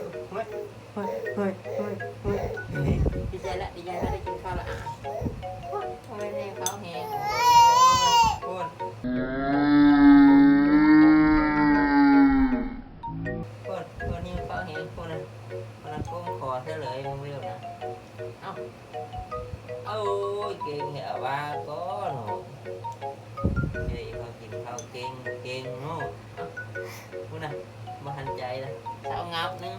ເຮີ້ຍ ເຮີ້ຍ ເຮີ້ຍ ເຮີ້ຍ ເຮີ້ຍ ດີໃຈລະ ດີໃຈລະ ໄດ້ກິນເຂົ້າລະ ອາ ໂອ້ຍ ບໍ່ແມ່ນແຮງເຂົ້າແຮງ ໂອ້ຍ ໂອ້ຍ ໂອ້ຍ ຫິວເຂົ້າແຮງ ໂອ້ຍ ນະ ໂອ້ຍ ນະ ໂກງຄໍເສຍເລີຍ ເວວນະ ເອົ້າ ໂອ້ຍ ເກັ່ງແທ້ວ່າກ່ອນ ເອີຍ ເຂົາກິນເຂົ້າເກັ່ງ ເກັ່ງເນາະ ພຸ້ນນະ ບໍ່ທັນໃຈລະ ເຊົາງັບໜຶ່ງ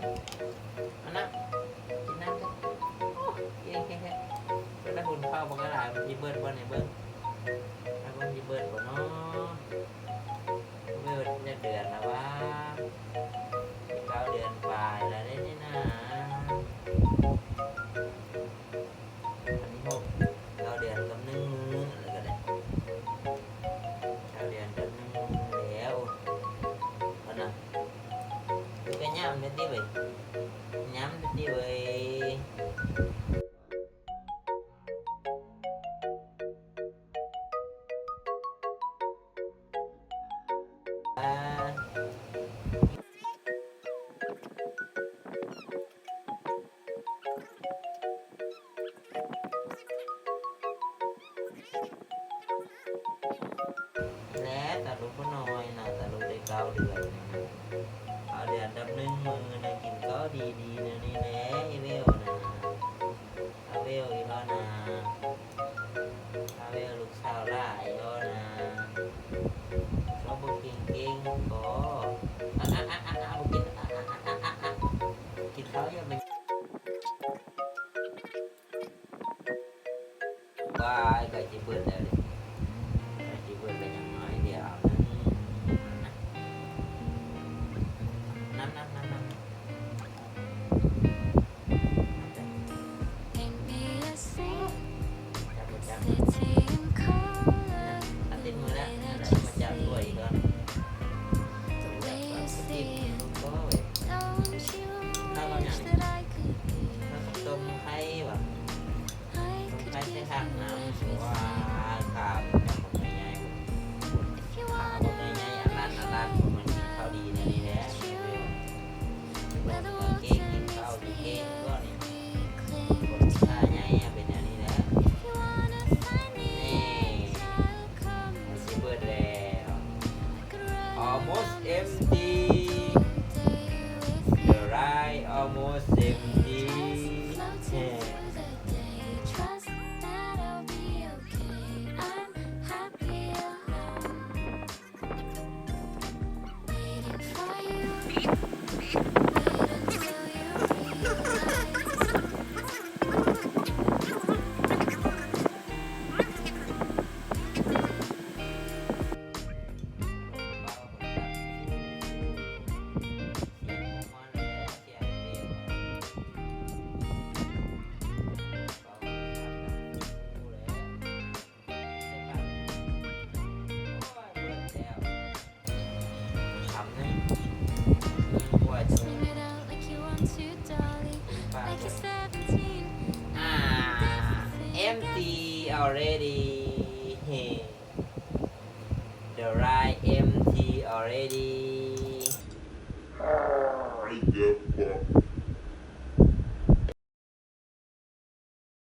ມານຳ ກິນນ້ຳເຖາະ ໂອ້ຍ ເກັ່ງແທ້ ເບິ່ງລະ ຫຸ່ນເຂົ້າບັກຫຼາຍ ມັນຊິເບິດບໍ່ນີ້ ເບິ່ງ ມັນຊິເບິດບໍ່ເນາະ ເບິດຈັກເດືອນລະຫວາ ເກົ້າເດືອນປາຍລະເດ້ນີ້ນາ. ອັນນີ້ຫົກ ເກົ້າເດືອນກັບໜຶ່ງມື້ແລ້ວກໍໄດ້ ເກົ້າເດືອນກັບໜຶ່ງມື້ແລ້ວ ອັນນະ ມັນກໍຍາມແທ້ຕິເວີຍ ຍາມແທ້ຕິເວີຍ. ແລະ ຕາລຸກບໍ່ນ້ອຍນະ ຕາລຸກໄດ້ເກົ້າເດືອນ ເກົ້າເດືອນກັບໜຶ່ງມື້ນະ ກິນເຂົ້າດີໆ ແນວນີ້ແຫຼະ ອີເວວນະ. ອາເວວອີ່ຫຼໍນາ ອາເວວລູກສາວຫຼ້າອີ່ຫຼໍນາ ເຈົ້າບໍ່ເກັ່ງໆ ບໍ່ ອາໆ ບໍ່ກິນ ອາໆ ກິນເຂົ້າຢ່າໄປ ບາຍ ໃກ້ຊິເບິດແລ້ວເດ້ ໃກ້ຊິເບິດແລ້ວ ຍັງໜ້ອຍດຽວ ນັ້ນໆໆໆ. ຈັບບໍ່ຈັບ ອັນຕິດມືແລ້ວ ມາຈັບຕົວອີກກ່ອນ ຈັບກ່ອນ ຕິດ ໂອ້ຍ ເອົາຫຍັງນີ້ ເອົາຕົ້ມໄຂ່ຫວາ ໄຂ່ໃສ່ຜັກນຳ ວ້າ ຂາວ ຈັບບັກໃຫຍ່ໆ ຂາວບັກໃຫຍ່ໆ ອັນນັ້ນ ອັນນັ້ນ ມັນກິນເຂົ້າດີແນວນີ້ແຫຼະ ເກັ່ງ ກິນເຂົ້າເກັ່ງ ເກັ່ງ ກໍນີ້ ຂາໃຫຍ່ເປັນແນວນີ້ແຫຼະ ນີ້ ມັນຊິເບິດແລ້ວ almost empty, the ride almost empty. Ah, empty already. The ride empty already.